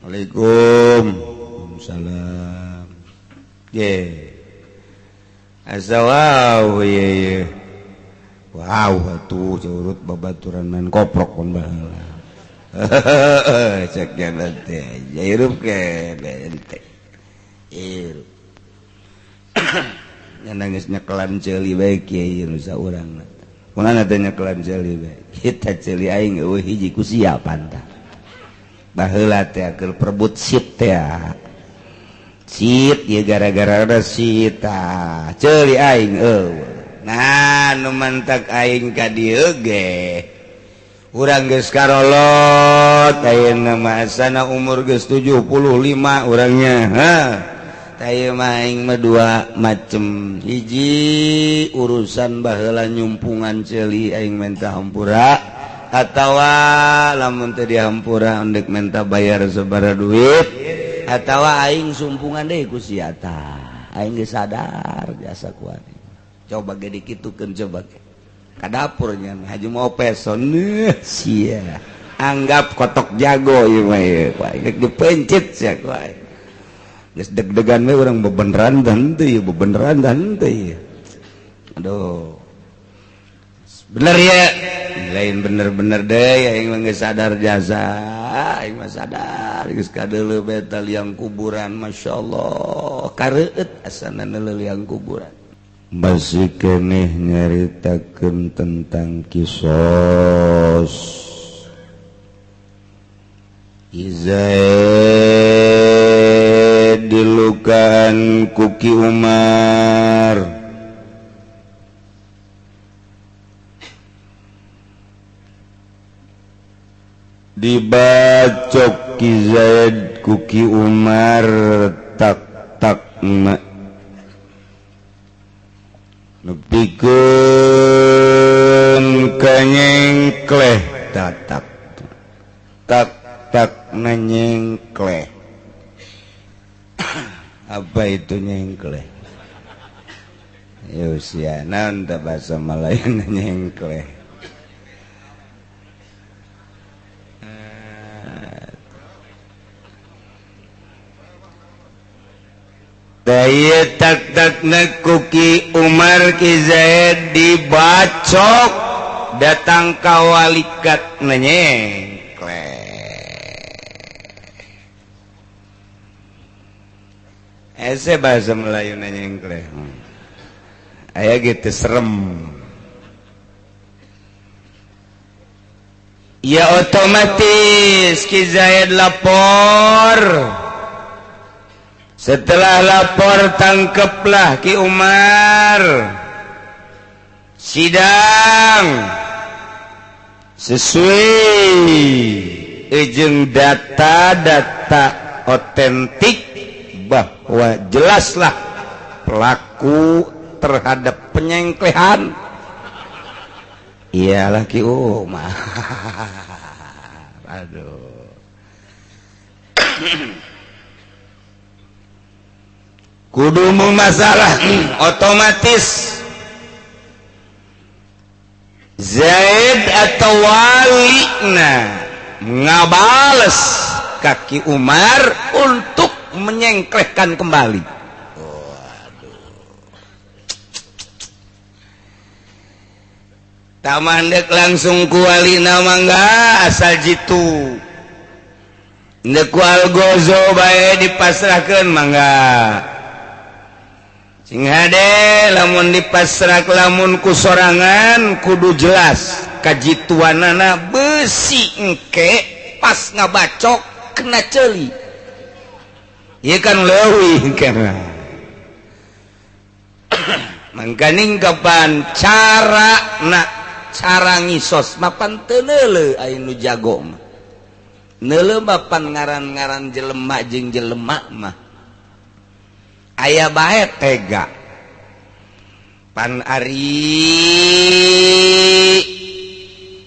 Assalamualaikum. Waalaikumsalam. Ye. Azawaw ye ye. Wow atuh curut babaturan main koprok pun baheula. Cek jalan teh. Hirup ke ente. Hirup. Nya nangis nyekelan ceuli bae kieu nu saurangna. Kunaon teh nyekelan ceuli bae? Kita ceuli aing eueuh hiji ku siapan tah. Baheula teh keur perebut sit teh. Sit ieu gara-gara da sit tah. Ceuli aing eueuh. Nah, nu mantak aing ka dieu ge. Urang geus karolot ayeuna mah asana umur geus 75 urangnya. Heh. Tah ieu mah aing mah dua macem. Hiji urusan baheula nyumpungan ceuli aing menta hampura atawa lamun teu dihampura endek menta bayar sabaraha duit atawa aing sumpungan deui ku sia tah. Aing geus sadar jasa ku aing. Coba ge dikitukeun coba ge. Ka dapurnya haji mau peson sia. Anggap kotok jago ieu mah ieu. Rek dipencit sia ku aing. Geus deg-degan we urang bebeneran dan henteu ieu, bebeneran dan henteu ieu. Aduh. Bener ya? Lain bener-bener deui aing mah geus sadar jasa. Aing mah sadar geus kadeuleu beta liang kuburan masyaallah. Kareueut asana neuleuh liang kuburan. Masih keneh nyaritakeun tentang kisos Zaid dilukaan ku Ki Umar dibacok Ki Zaid ku Ki Umar tak tak na nepikeun kanyengkleh tatak tak tak nanyengkleh. Apa itu nyengkleh? Ya usia naon tah bahasa Melayu nyengkleh. Daya tak tak nekuki Umar Ki Zaid dibacok datang kawalikat nanyengkleh. Ese bahasa Melayu nanyengkleh. Aya gitu serem. Ya otomatis Ki Zaid lapor. Setelah lapor tangkeplah Ki Umar. Sidang sesuai jeung data-data otentik bahwa jelaslah pelaku terhadap penyengklehan iyalah Ki Umar. Aduh. Kudumu masalah otomatis Zaid atau walina ngabales kaki Umar untuk menyengklehkan kembali. Waduh. Tamandek langsung ku walina mangga asal jitu. Ndek ku algozo bae dipasrahkeun mangga. Sing hade lamun dipasrak lamun ku sorangan kudu jelas kajituanana besi engke pas ngabacok kena ceuli. Ieu kan leuwih kana. Mangkaning kapan cara na cara ngisos mapan teu neuleuh aya nu jago mah. Neuleuh mapan ngaran-ngaran jelema jeung jelema mah. Aya bae tega pan ari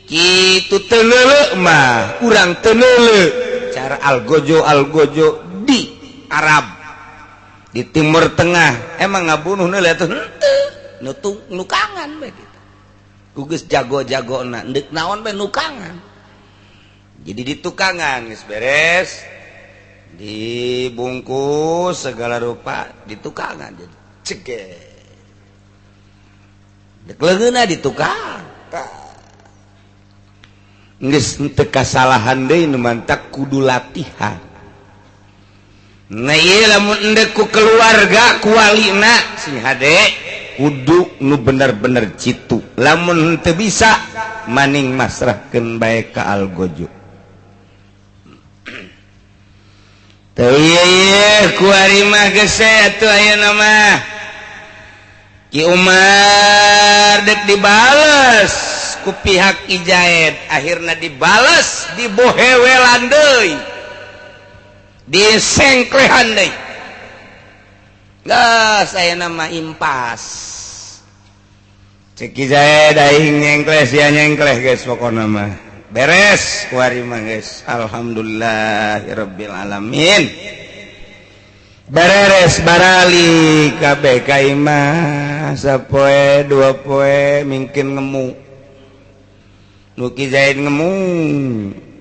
kitu teu neuleuh mah urang teu neuleuh cara algojo algojo di Arab di Timur Tengah emang ngabunuh neuleuh atuh henteu nu nukangan bae kitu ku geus jago-jagona deuk naon bae nukangan jadi ditukangan geus beres. Dibungkus segala rupa ditukangan jadi cege. Dek leungeunna ditukang. Geus teu kasalahan deui nu mantak kudu latihan. Nah ieu lamun endek ku keluarga ku walina sing hade kudu nu bener-bener jitu. Lamun teu bisa maning masrahkeun bae ka algojo. Teu ieu kuari mah geus atuh ayeuna mah. Ki Umar dek dibales ku pihak Ki Zaid, akhirna dibales dibohewelan deui, disengklehan deui. Geus ayeuna mah impas. Cek Ki Zaid aing nyengkleh sia nyengkleh geus pokona mah. Beres kuari mah geus. Alhamdulillahirabbil alamin. Beres barali kabeh ka imah sapoe dua poe mungkin ngemu. Nu Ki Zaid ngemu,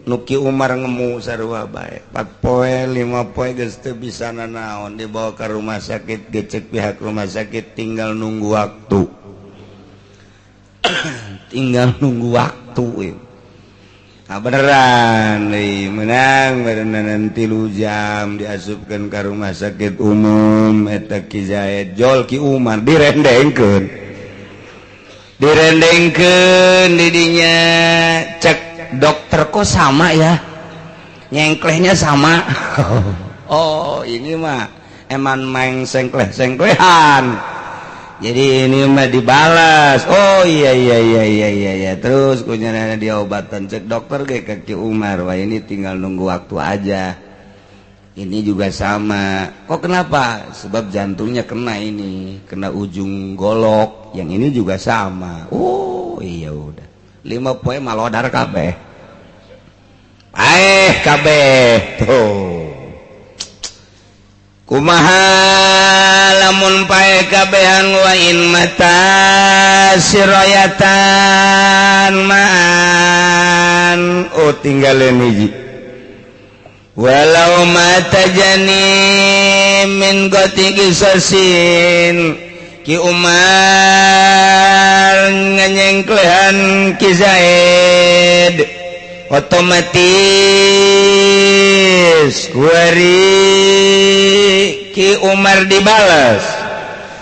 nu Ki Umar ngemu sarua bae. 4 poe 5 poe geus teu bisa nanaon dibawa ka rumah sakit, gecek pihak rumah sakit tinggal nunggu waktu. Tinggal nunggu waktu. Nah, beneran nih menang beneran 3 jam diasupkan ke rumah sakit umum eta Ki Zaid jol Ki Umar direndengkeun didinya cek dokter kok sama ya nyengklehnya sama. Oh ini mah eman main sengkleh-sengklehan jadi ini mah dibalas. Oh iya iya iya iya iya iya terus kunyana diobatan cek dokter ge ka Ki Umar wah ini tinggal nunggu waktu aja. Ini juga sama. Kok kenapa? Sebab jantungnya kena ini, kena ujung golok. Yang ini juga sama. Oh iya udah. 5 poe malodar kabeh. Paeh kabeh. Tuh. Kumaha lamun pae kabehan wa in mata siroyatan maan. Oh tinggalin hiji. Walau mata jani min goti kisasin Ki Umar nganyengklehan Ki Zaid otomatis kuari Ki Umar dibalas.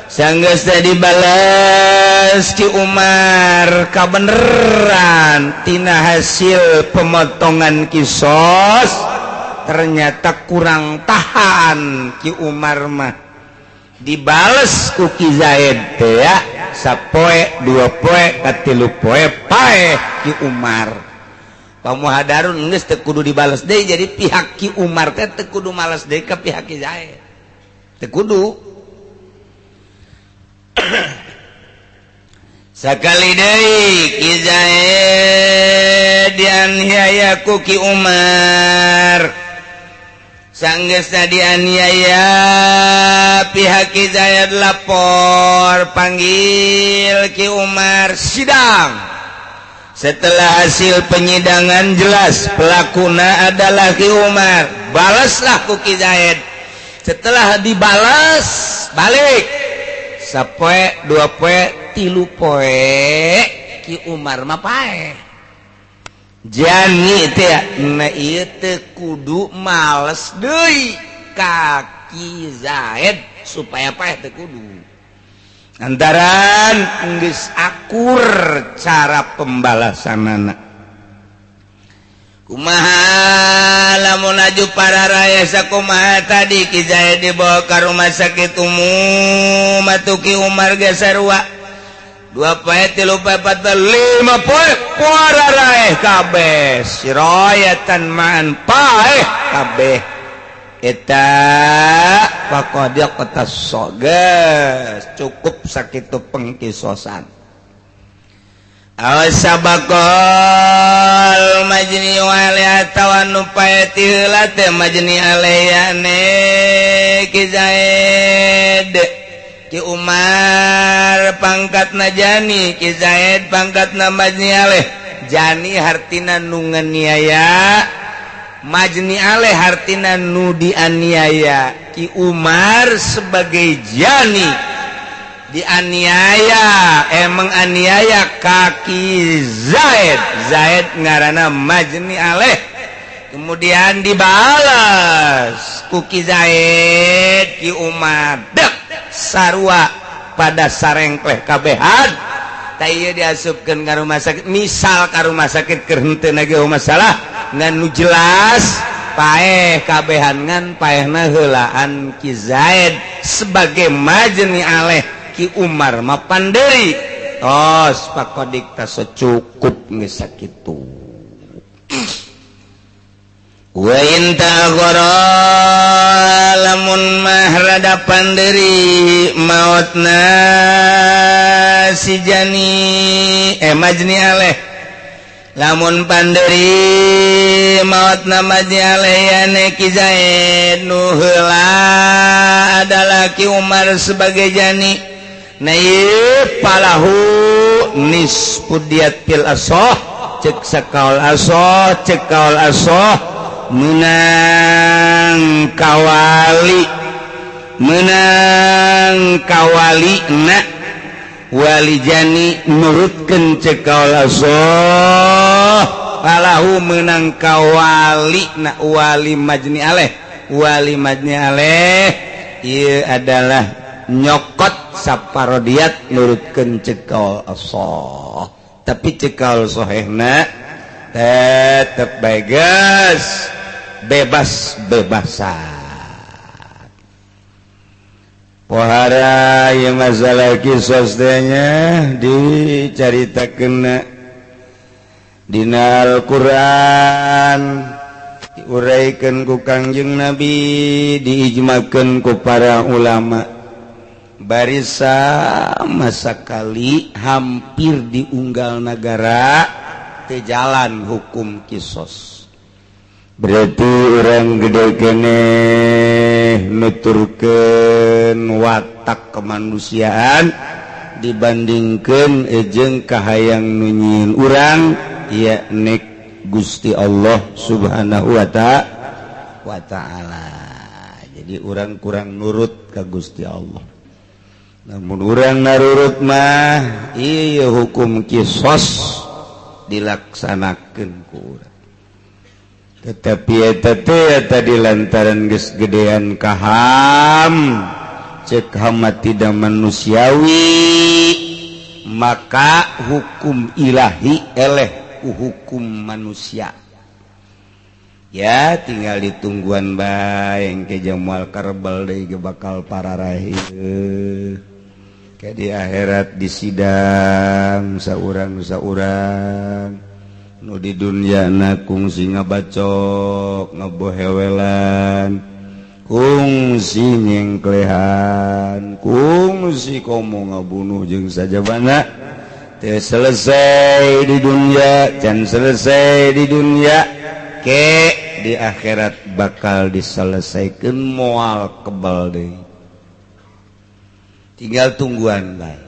Sanggeus teh dibalas Ki Umar kabeneran tina hasil pemotongan kisos ternyata kurang tahan Ki Umar mah dibales ku Ki Zaid teh ya sapoe dua poe katilu poe paeh Ki Umar. Pamuhadarun geus teu kudu dibales deui jadi pihak Ki Umar teh teu kudu males deui ka pihak Ki Zaid teu kudu. Sakali deui Ki Zaid dianiaya ku Ki Umar. Sanggeusna dianiaya pihak Ki Zaid lapor panggil Ki Umar sidang. Setelah hasil penyidangan jelas pelakuna adalah Ki Umar, balaslah ku Ki Zaid. Setelah dibalas balik sapoe dua poe tilu poe Ki Umar mah paeh. Jani teh na ieu teh kudu males deui ka Ki Zaid supaya paeh teh kudu. Antaran geus akur cara pembalasanana. Kumaha lamun aju para raya sakumaha tadi Ki Zaid dibawa ka rumah sakit umum atuh Ki Umar ge sarua. 2 poe 3 poe 4 poe 5 poe para raeh kabeh siroyatan man paeh kabeh. Eta faqad qatasso geus cukup sakitu pengkisosan. Awas sabaqal majni wal atawa nu pae ti heula teh majni alayane Ki Zaid Ki Umar pangkatna jani Ki Zaid pangkatna majni aleh. Jani hartina nu nganiaya Majni aleh hartina nu dianiaya Ki Umar sebagai jani dianiaya emang aniaya kaki Zaid. Zaid ngaranna majni aleh, kemudian dibalas ku Ki Zaid Ki Umar dek sarua pada sarengkleh kabehan. Ta ieu diasupkeun ka rumah sakit, misal ka rumah sakit keur henteu ge masalah, ngan nu jelas paeh kabehan, ngan paehna heulaan Ki Zaid sebagai majni aleh, Ki Umar mah panderi. Tos Pak Kodik, tas cukup geus sakitu. Wa in ta'akhkhara, lamun mah rada panderi mautna si jani majni aleh, lamun panderi mautna majni aleh yane Ki Zaid, nu heula adalah Ki Umar sebagai jani. Nah, ieu falahu nisfu diyat fil asoh, cek sakaul asoh, cek kaul asoh menang kawali, menang kawali na wali jani nurutkeun. Cek kaul asoh falahu menang kawali na wali majni aleh, wali majni aleh ieu adalah nyokot saparodiat nurutkeun cek kaul asoh. Tapi cek kaul sohehna tetep bae geus bebas bebasan. Pohara yang masalah kisos teh nya dicaritakeun dina Al-Qur'an, diuraikan ku Kangjeng Nabi, diijmakeun ku para ulama, barisa masa kali hampir diunggal negara teu jalan hukum kisos. Berarti orang gede keneh nuturkeun watak kemanusiaan dibandingkan ejeng kahayang nu nyieun urang, yakni Gusti Allah Subhanahu wa ta'ala. Jadi orang kurang nurut ke Gusti Allah. Namun orang narurut mah iya hukum kisos dilaksanakan ku urang. Tetapi eta teh tadi lantaran geus gedean kaham, cek hama tidak manusiawi, maka hukum ilahi eleh ku hukum manusia. Ya tinggal ditungguan bae, engke moal karbel deui ge bakal pararahi ke di akhirat di sidang saurang-saurang. Nu di dunia na kungsi ngabacok ngebohewelan, kungsi nyengklehan, kungsi komo ngabunuh jeung sajabana, teu selesai di dunia, can selesai di dunia, ke di akhirat bakal diselesaikan moal kebal deui. Tinggal tungguan bae.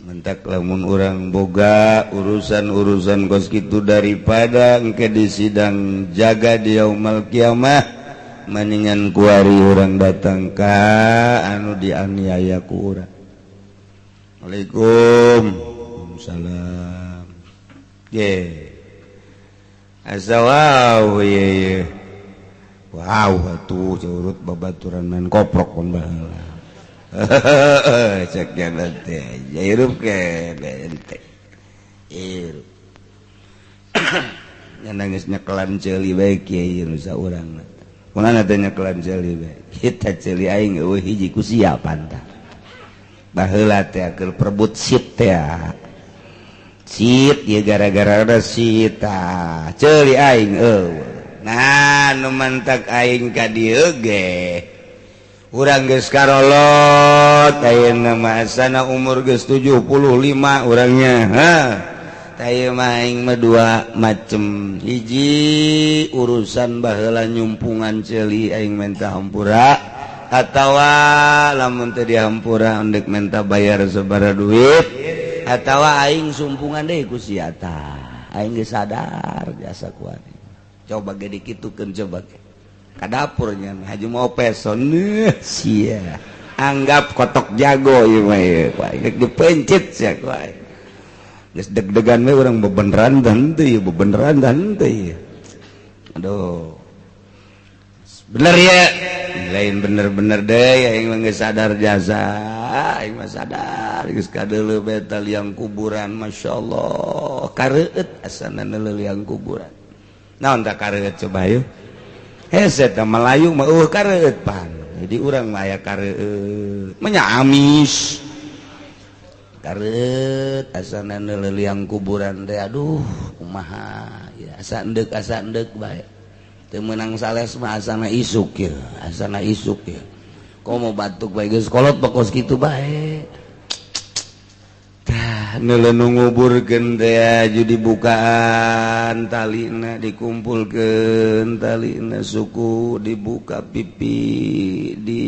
Mentak lamun urang boga urusan-urusan kos kitu, daripada engke di sidang jaga di yaumul kiamah, mendingan kuari urang datang ka anu dianiaya ku urang. Assalamualaikum. Salam. Ye. Asa wow ye ye. Wow atuh curut babaturan main koprok pun baheula. Cek teh hirup ke ente. Hirup. Nya nangis nyekelan ceuli bae kieu nu saurangna. Kunaon teh nyekelan ceuli bae? Kita ceuli aing eueuh hiji ku siapan tah. Baheula teh keur perebut sit teh. Sit ieu gara-gara ada sit tah. Ceuli aing eueuh. Nah, nu mantak aing ka dieu ge urang geus karolot ayeuna mah, asana umur geus 75 urangnya. Ha tah ieu mah aing mah dua macem: hiji urusan baheula nyumpungan ceuli, aing menta hampura, atawa lamun teu dihampura endek menta bayar sabaraha duit, atawa aing sumpungan deui ku sia. Tah aing geus sadar jasa ku aing. Coba ge dikitukeun coba ge. Ka dapurnya Haji mau peson sia. Anggap kotok jago ieu mah ieu. Rek dipencit sia ku aing. Geus deg-degan we urang bebeneran dan henteu ieu, bebeneran dan henteu ieu. Aduh. Bener ya? Lain bener-bener deh aing mah geus sadar jasa. Aing mah sadar geus kadeuleu beta liang kuburan masyaallah. Kareueut asana neuleuh liang kuburan. Naon tah kareueut coba yeuh? Hese tah Melayu mah eueuh kareueut pan. Jadi urang mah aya kareueut. Menya amis. Kareueut asana neuleuh liang kuburan teh aduh kumaha ya asa endek bae. Teu meunang sales mah asana isuk ya, asana isuk ya. Komo batuk bae geus kolot kos kitu bae. Tah neuleuh nu nguburkeun teh aju dibukaan talina dikumpulkeun talina suku dibuka pipi di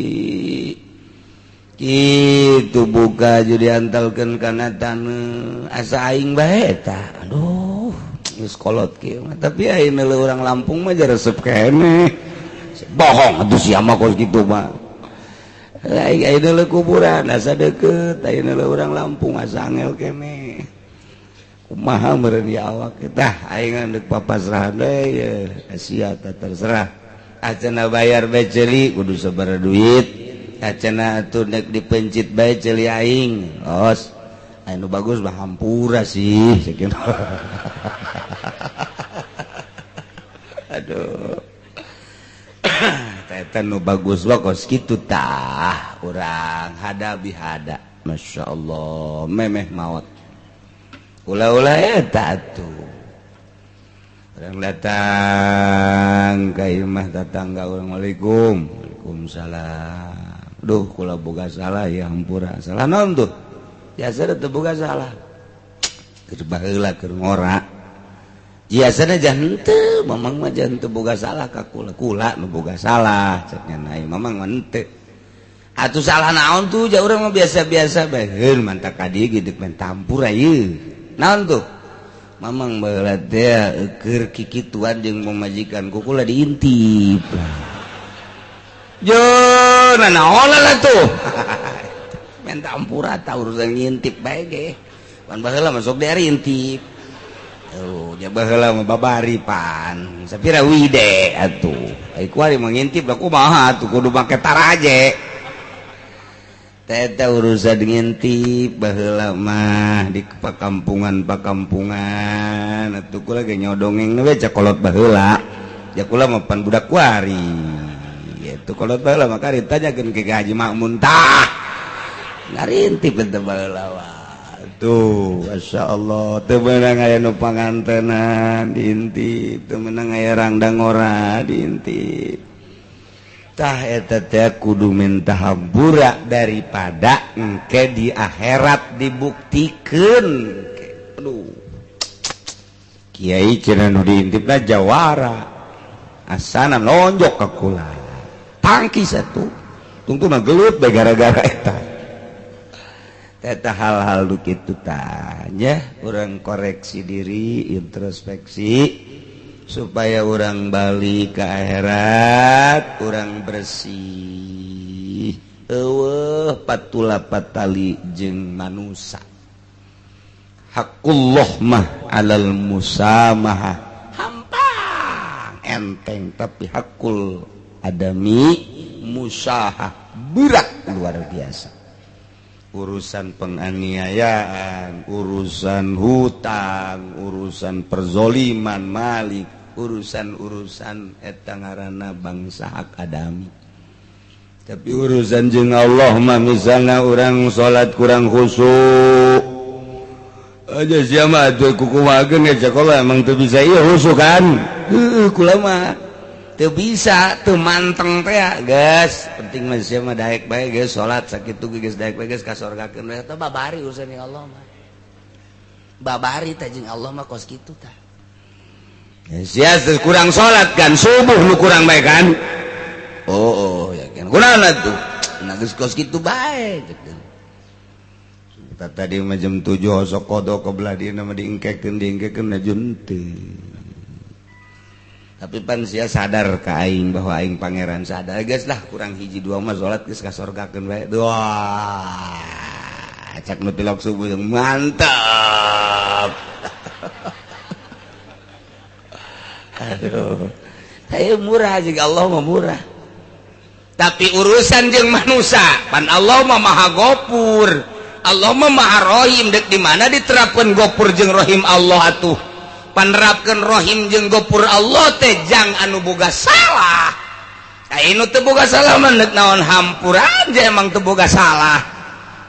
kitu buka aju diantalkeun kana taneuh asa aing bae tah. Aduh geus kolot kieu mah tapi ayeuna urang Lampung mah resep keneh. Bohong atuh sia mah kos kitu mah. Aing ayeuna kuburan asa deukeut ayeuna urang Lampung asa angel keneh. Kumaha meureun ya awak tah aing deuk papasrahan deui ye sia tah terserah. Acana bayar bae ceuli kudu sabaraha duit. Acana atuh deuk dipencit bae ceuli aing. Os anu bagus mah hampura sih sakitu. Aduh. Eta nu bagus mah kos kitu tah urang hada bihada masyaallah memeh maot. Ulah-ulah eta atuh. Urang datang ka imah tetangga urang waalaikum. Waalaikumsalam. Duh kula boga salah ya hampura. Salah naon tuh? Biasa teu boga salah. Keur baheula keur ngora. Biasana jah henteu, mamang mah jah henteu boga salah ka kula. Kula nu boga salah cek nya aing mamang mah henteu. Atuh salah naon tuh ja urang mah biasa-biasa bae. Heun mantak ka dieu ge deuk main tampur ieu. Naon tuh? Mamang baheula teh keur kikituan jeung pamajikan ku kula diintip. Jo, naon lah tuh. Main tampur tah urusan ngintip bae ge. Pan baheula masuk dari intip. Oh, nya baheula mah babari pan. Sapira wide atuh. Ai kuari mah ngintip lah kumaha atuh kudu make taraje. Teta urusan ngintip baheula mah di pakampungan-pakampungan atuh kula ge nyodongeng we cakolot baheula. Ja kula mah pan budak kuari. Itu kolot baheula mah kari tanyakeun ke Haji Makmun tah. Ngarintip teh baheula mah. Tuh, Masya Allah, teu meunang aya nu pangantenan diintip, teu meunang aya rangdang ora diintip. Tah eta teh kudu minta hampura daripada engke di akhirat dibuktikeun. Aduh. Kiai cenah nu diintipna jawara. Asana lonjok ka kula. Tangkis atuh. Tungtuna gelut bae gara-gara eta. Eta hal-hal nu kitu tanya urang koreksi diri, introspeksi supaya urang balik ke akhirat, urang bersih. Eueuh patula patali jeung manusa. Hakullah mah alal musamahah. Hampang enteng tapi hakul adami musahah berat luar biasa. Urusan penganiayaan, urusan hutang, urusan perzoliman malik, urusan-urusan eta ngaranna bangsa hak adami. Tapi urusan jeung Allah mah misalna urang salat kurang khusyuk. Aja sia mah atuh kukumahakeun ge sakola emang teu bisa ieu khusyuk kan. Heueuh kula mah teu bisa, teu manteng teh geus. Penting mah sia mah daek bae geus salat sakitu geus daek bae geus ka sorgakeun we eta babari urusan jeung Allah mah. Babari teh jeung Allah mah kos kitu tah. Sia kurang salat kan subuh nu kurang bae kan. Oh, oh yakin. Kunaon atuh? Nah geus kos kitu bae gitu. Tadi mah jam 7 sok kodo ke belah dieuna mah diengkekeun aju henteu. Tapi pan sia sadar ka aing bahwa aing pangeran sadar geus lah kurang hiji dua mah salat geus kasorgakeun bae. Wah, cak nu tilok subuh mantap. Aduh. Saya murah juga Allah mah murah. Tapi urusan jeung manusia, pan Allah mah maha gopur. Allah mah maha rohim, dek di mana diterapkeun gopur jeung rohim Allah atuh. Panerapkeun rohim jeung gopur Allah teh jang anu boga salah. Anu teu boga salah mah deuk naon hampura aja emang teu boga salah.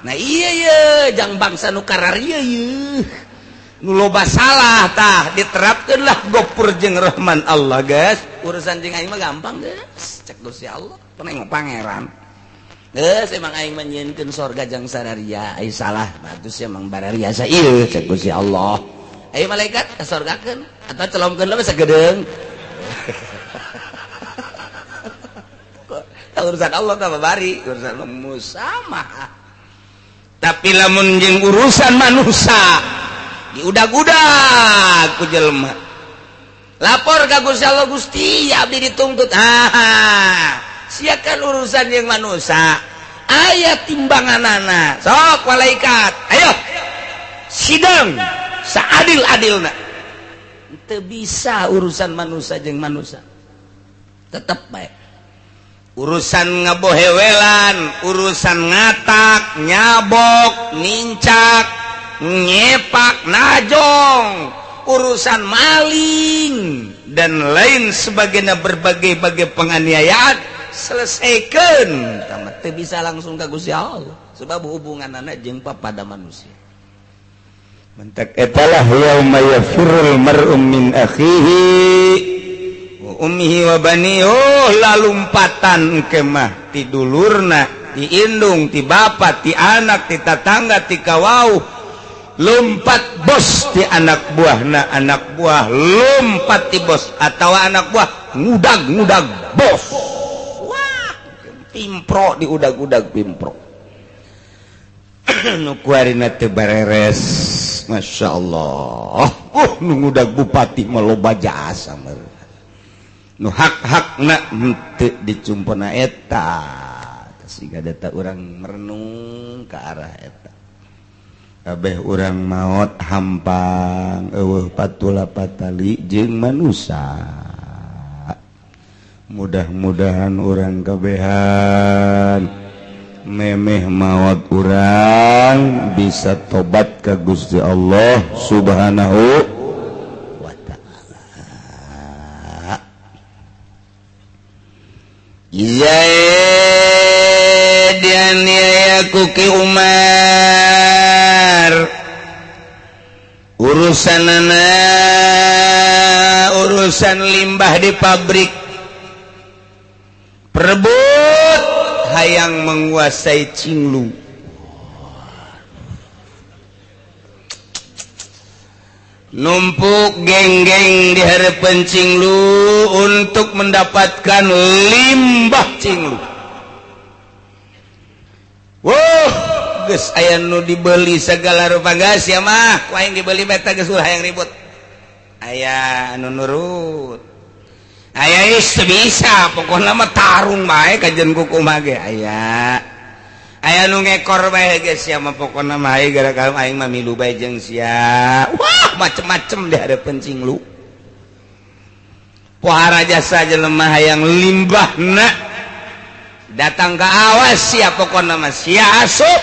Nah iya ye jang bangsa nu kararieu ye. Nu loba salah tah diterapkeunlah gopur jeung rahman Allah geus. Urusan jeung aing mah gampang geus. Cek Gusti Allah, peneng pangeran. Geus emang aing mah nyieunkeun sorga jang sararia, ai salah bagus emang bararia ieu cek Gusti Allah. Ayo malaikat kasorgakeun atau celomkeun lah sagedeung. Urusan Allah tah babari, urusan musamaha. Tapi lamun jeung urusan manusia diudag-udag ku jelema. Lapor ka Gusti Allah, Gusti abdi dituntut. Ah, sia kan urusan jeung manusia. Aya timbanganana. Sok malaikat, ayo sidang seadil-adilna. Teu bisa urusan manusia jeung manusia. Tetep bae. Urusan ngabohewelan, urusan ngatak, nyabok, nincak, nyepak, najong, urusan maling dan lain sebagainya, berbagai-bagai penganiayaan selesaikan. Teu bisa langsung ka Gusti Allah sebab hubunganana jeung papada manusia. Mentak etalah yauma yafirrul mar'u min akhihi wa ummihi wa banihi. Oh, lalumpatan kemah ti dulurna, ti indung, ti bapa, ti anak, ti tatangga, ti kawau. Lompat bos ti anak buahna, anak buah lompat ti bos atau anak buah ngudag-ngudag bos. Wah, pimpro diudag-udag pimpro. Nu kuarina teu bareres. Masya Allah. Nu ngudag bupati mah loba jasa meureun. Nu hak-hakna henteu dicumpona eta. Sehingga data urang merenung ke arah eta. Kabeh urang maot hampang eueuh patula patali jeung manusa. Mudah-mudahan urang kabehan memeh maot urang bisa tobat ka Gusti Allah Subhanahu wa ta'ala. Zaid dianiaya ku Ki Umar. Urusanana urusan limbah di pabrik. Perebut hayang menguasai Cinglu. Numpuk geng-geng di hadapan Cinglu untuk mendapatkan limbah Cinglu. Wuh, geus aya nu dibeli segala rupa geus ya mah, ku aing dibeli beta geus ulah hayang ribut. Aya anu nurut. Aya geus teu bisa, pokona mah tarung bae kajen kukumaha ge aya. Aya nu ngekor bae geus sia mah pokona mah hayu gara-gara aing mah milu bae jeung sia. Wah, macem-macem di hadapan Cinglu. Pohara jasa jelema hayang limbahna datang ke awas sia pokona mah sia asup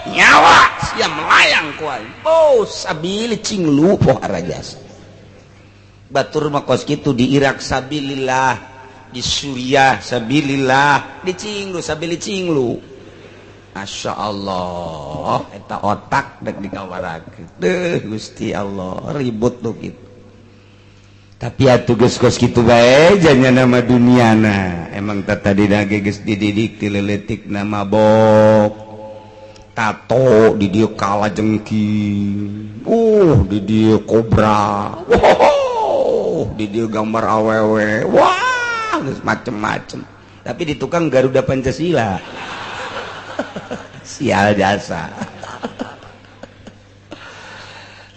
nyawa sia melayang ku aing. Oh, sabili Cinglu pohara jasa. Batur mah kos kitu di Irak sabilillah, di Suriah sabilillah, di Cinglu sabili Cinglu. Masya Allah, eta otak dek dikawarakeun. Deuh Gusti Allah, ribut tuh gitu. Tapi atuh geus kos kitu bae janya nama duniana. Emang tadi ge geus dididik ti leutik na mabok. Tato di dieu kala jengking. Di dieu kobra. Wow, di dieu gambar awewe. Wah, geus macem-macem. Tapi di tukang Garuda Pancasila. Sial jasa.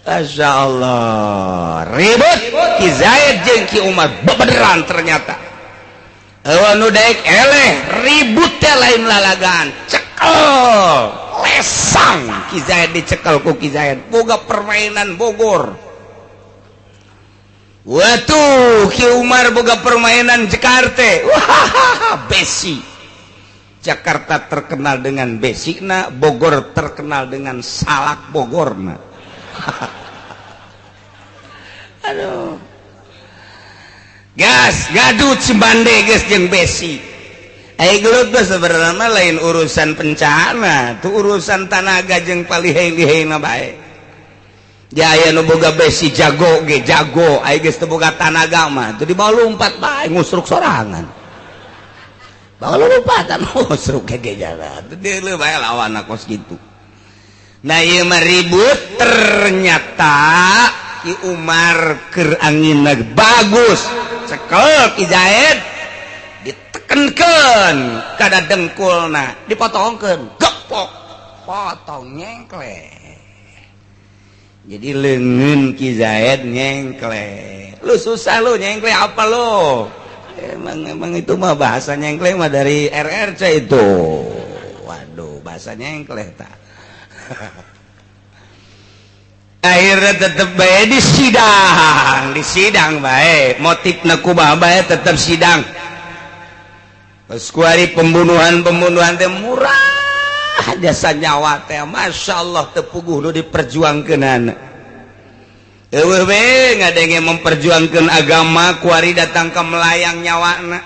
Masya Allah, ribut Ki Zaid jeung Ki Umar bebeneran. Ternyata euweuh nu daek eleh, ribut teh lain lalagaan. Cekel lesang Ki Zaid, dicekel ku Ki Zaid, boga permainan Bogor. Waduh, Ki Umar boga permainan Jakarta. Wah, besi. Jakarta terkenal dengan besina, Bogor terkenal dengan salak Bogorna. Aduh. Gas, gaduh Cibande geus jeung besi. Ai gelut mah sebenarnya lain urusan pencana, tuh urusan tanaga jeung palihei-liheina bae. Jaya nu boga besi jago ge jago, ai geus teu boga tanaga mah teu dibawa lumpat bae, ngusruk sorangan. Bawa lompatan ngusruk ge jalan. Teu deuleu bae lawan kos kitu. Nah, ieu mah ribut, ternyata Ki Umar keur anginna bagus. Cekel Ki Zaid, ditekenkeun kada dengkulna, dipotongkeun, gepok, potong nyengklek. Jadi leungeun Ki Zaid nyengklek. Lu susah lu nyengklek apa lu? Emang emang itu mah bahasa nyengklek mah dari RRC itu. Waduh, bahasa nyengklek tak. Akhirnya tetep bae di sidang, di sidang bae. Motif kumaha bae tetep sidang. Terus kuari pembunuhan-pembunuhan teh murah jasa nyawa teh, Masya Allah, teu puguh nu diperjuangkeunana. Euweuh we ngadenge memperjuangkeun agama kuari datang ke melayang nyawana.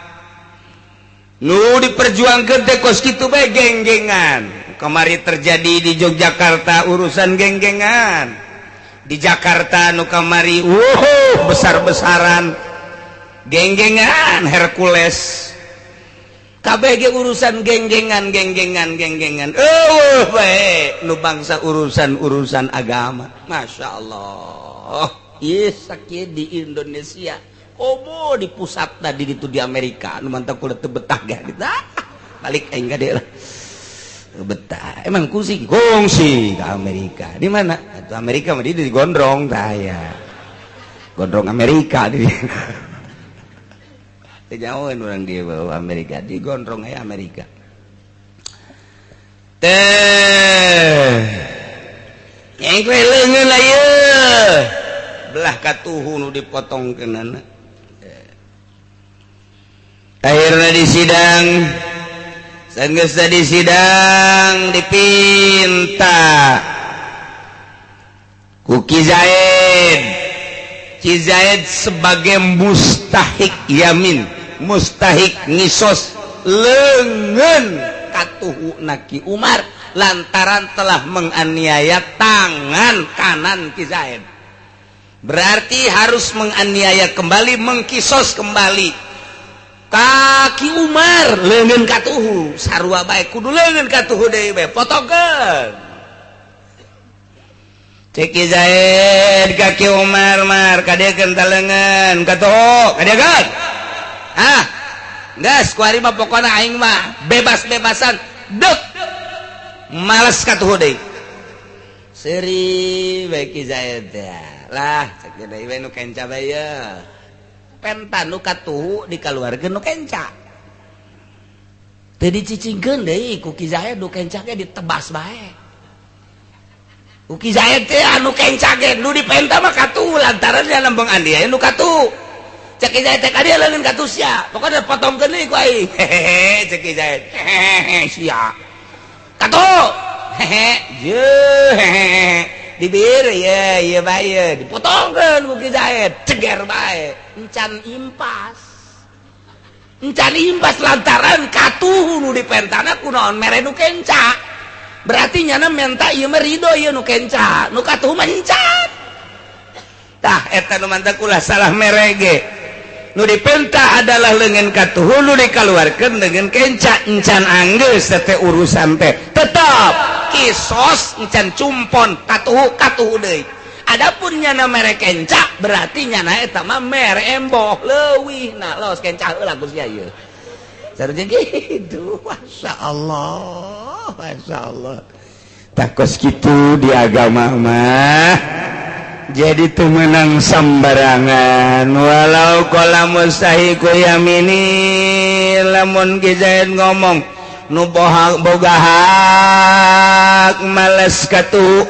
Nu diperjuangkeun teh kos kitu bae, geng-gengan. Kemari terjadi di Yogyakarta urusan geng-gengan. Di Jakarta nu kamari besar-besaran geng-gengan Hercules. KBG urusan geng-gengan, geng-gengan, geng-gengan. Euweuh bae nu bangsa urusan-urusan agama. Masya Allah. Ieu sakieu di Indonesia. Komo di pusat tadi itu di Amerika nu mantap kula teu betah ge gitu. Ah, balik aing ka lah. Betah. Emang kungsi kungsi ke Amerika. Di mana? Itu Amerika mah di gondrong tah ya. Gondrong Amerika di. Teu jauheun urang di Amerika, di gondrong aya Amerika. Teh. Nyengkle leungeun lah ieu. Belah katuhu nu dipotongkeunana. Akhirnya di sidang, sanggeus di sidang dipinta ku Ki Zaid. Ki Zaid sebagai mustahik yamin, mustahik ngisos leungeun katuhu Ki Umar lantaran telah menganiaya tangan kanan Ki Zaid. Berarti harus menganiaya kembali, mengkisos kembali kaki Umar leungeun katuhu, sarua bae kudu leungeun katuhu deui bae potongkeun. Cek Ki Zaid ka Ki Umar, "Mar, kadiekeun ta leungeun katuhu, kadiekeun." Ah, geus kuari mah pokona aing mah bebas-bebasan dek males katuhu deui. Seuri bae Ki Zaid teh. Lah, cek deui we nu kenca bae ye. Penta nu katuhu dikaluarkeun nu kenca. Teu dicicingkeun deui ku Ki Zaid, nu kenca ge ditebas bae. Ku Ki Zaid teh anu kenca ge nu dipenta mah katuhu lantaran dia lembeng andi aya nu katuhu. Cek Ki Zaid teh, "Ka dieu leungeun katuhu sia. Pokona potongkeun deui ku aing." Hehehe, cek Ki Zaid. Hehehe sia. Katuhu. Hehe, je hehehe. Dibir ye ye bae dipotongkeun ku Ki Zaid, ceger bae. Encan impas. Encan impas lantaran katuhu nu dipentana kunaon mere nu kenca. Berarti nyana menta ieu mah ridho ieu nu kenca, nu katuhu mah encan. Tah eta nu mantak ulah salah mere ge. Nu dipenta adalah leungeun katuhu, nu dikaluarkeun leungeun kenca, encan anggeus teh urusan teh. Tetep kisos encan cumpon katuhu katuhu deui. Adapun nyana mere kenca berarti nyana eta mah mere emboh leuwih. Nah, los kenca heula ku sia ieu. Sarua gitu. Masya Allah, Masya Allah. Takos kitu di agama mah. Jadi teu meunang sembarangan. Walau qala mustahiqu yamini, lamun Ki Zaid ngomong nu boga hak males katuhu,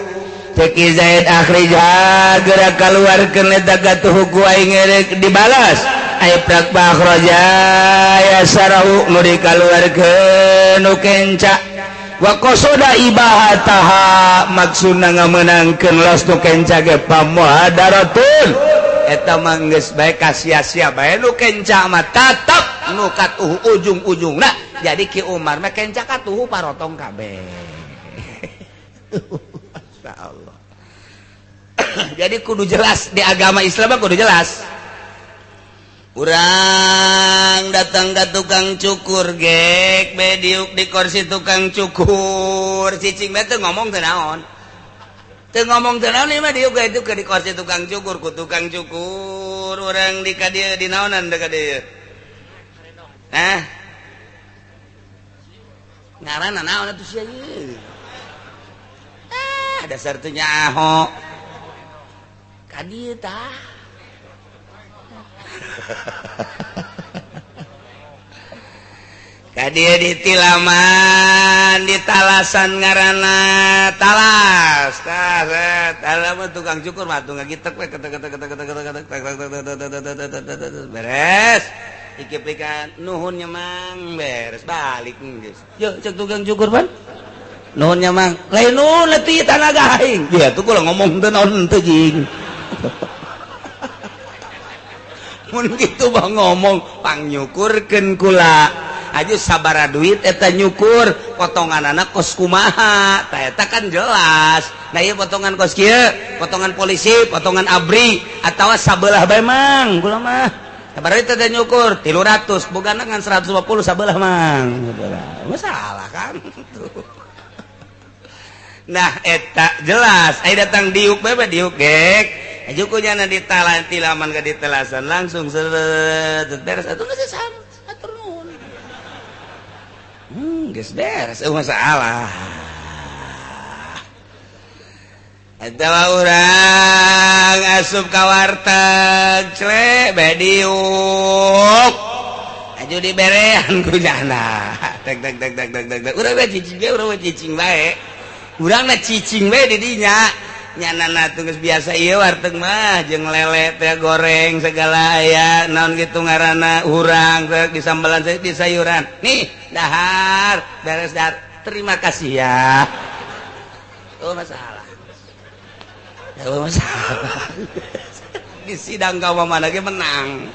cek Ki Zaid akhrijha, geura kaluarkeun eta katuhu ku aing rek dibalas. Ay prak akhraja yasarahu, nu dikaluarkeun nu kenca, wa qasoda ibahataha, maksudna ngamenangkeun los nu kenca ge pamuhadaratun, eta mah geus bae kasia-sia bae nu kenca mah, tetep nu katuhu ujung-ujungna. Jadi Ki Umar mah kenca katuhu parotong kabeh. Masyaallah. Jadi kudu jelas di agama Islam mah, kudu jelas. Urang datang ke tukang cukur, gek be diuk di kursi tukang cukur, cicing be, teu ngomong teu naon, teu ngomong teu naon mah, diuk itu ke di kursi tukang cukur, ku tukang cukur urang di ka dieu, di naonan ka dieu, eh, ngaranna naon atuh sia ieu? Ah, dasar teu nyaho ka dieu tah. Ka dieu di tilaman, di talasan, ngaranna talas tah. Set tukang cukur mah tuh ngagitek we, ketek ketek ketek ketek ketek ketek, beres, ikiplikan, nuhun nya Mang, beres, balik geus. Yo, cek tukang cukur pan, nuhun nya Mang. Lain nuhun, letih tanaga aing dia tuh, kula ngomong teu naon teu jing. Mun kitu mah ngomong pangnyukurkeun kula aja, sabara duit eta nyukur, potongan anak kos kumaha tah, eta kan jelas. Nah, ieu potongan kos kieu, potongan polisi, potongan ABRI, atawa sabelah bae Mang, kula mah sabara duit eta nyukur 300, bogana ngan 150, sabelah Mang, masalah kan tuh. Nah, eta jelas. Aya datang diuk bae, diuk gek. Jukunya di talan tilaman ke di telasan, langsung seret, beres atuh, geus atur nuhun. Geus beres, eueuh masalah. Eta urang asup ka warteg, clek bae diuk. Aju diberean ku jana. Tek tek tek tek tek tek. Urang mah cicing bae, urang mah cicing bae. Urang mah cicing bae di dinya. Nyanana tuh geus biasa ieu warteg mah, jeung lele teh goreng segala aya, naon gitu ngaranna, urang teh di sambelan, di sayuran. Nih, dahar, beres dahar. Terima kasih ya. Oh, masalah. Oh, masalah. Di sidang kaum mana ge menang.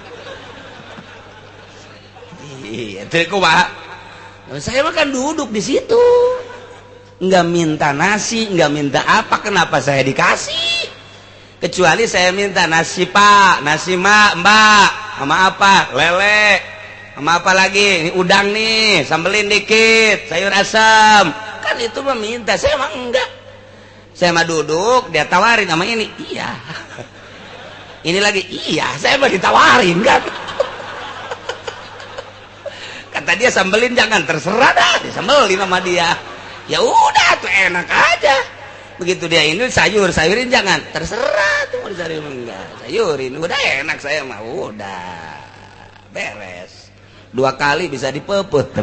Iya, teu kumaha. Saya mah kan duduk di situ. Nggak minta nasi, nggak minta apa, kenapa saya dikasih? Kecuali saya minta nasi Pak, nasi Mak, Mbak, sama apa? Lele, sama apa lagi? Ini udang nih, sambelin dikit, sayur asam. Kan itu mah minta, saya mah enggak. Saya mah duduk, dia tawarin sama ini, iya. Ini lagi, iya, saya mah ditawarin kan. Kata dia sambelin jangan, terserah dah, disambelin sama dia. Ya udah tuh enak aja. Begitu dia ini sayur, sayurin jangan, terserah tuh mau disayurin enggak, sayurin udah enak, saya mah udah beres. Dua kali bisa dipepet,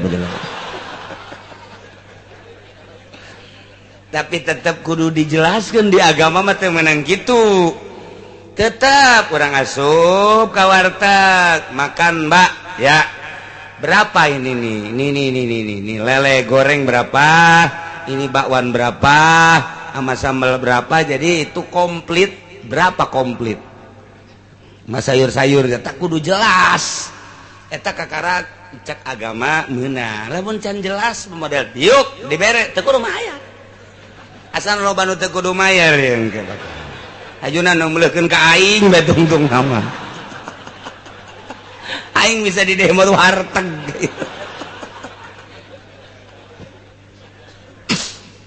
tapi tetap kudu dijelaskan di agama mah teu meunang kitu. Tetap urang asup ka warteg, makan Mbak ya. Berapa ini nih? Ini lele goreng berapa? Ini bakwan berapa? Sama sambal berapa? Jadi itu komplit berapa komplit? Mas sayur-sayur tak kudu jelas. Eta kakara cek agama meunang. Lamun can jelas model diuk dibere teu kudu mayar. Asal loba nu teu kudu mayar yang ajuna nu meuleukeun ka aing bae tungtung nama. Aing bisa di demo warteg.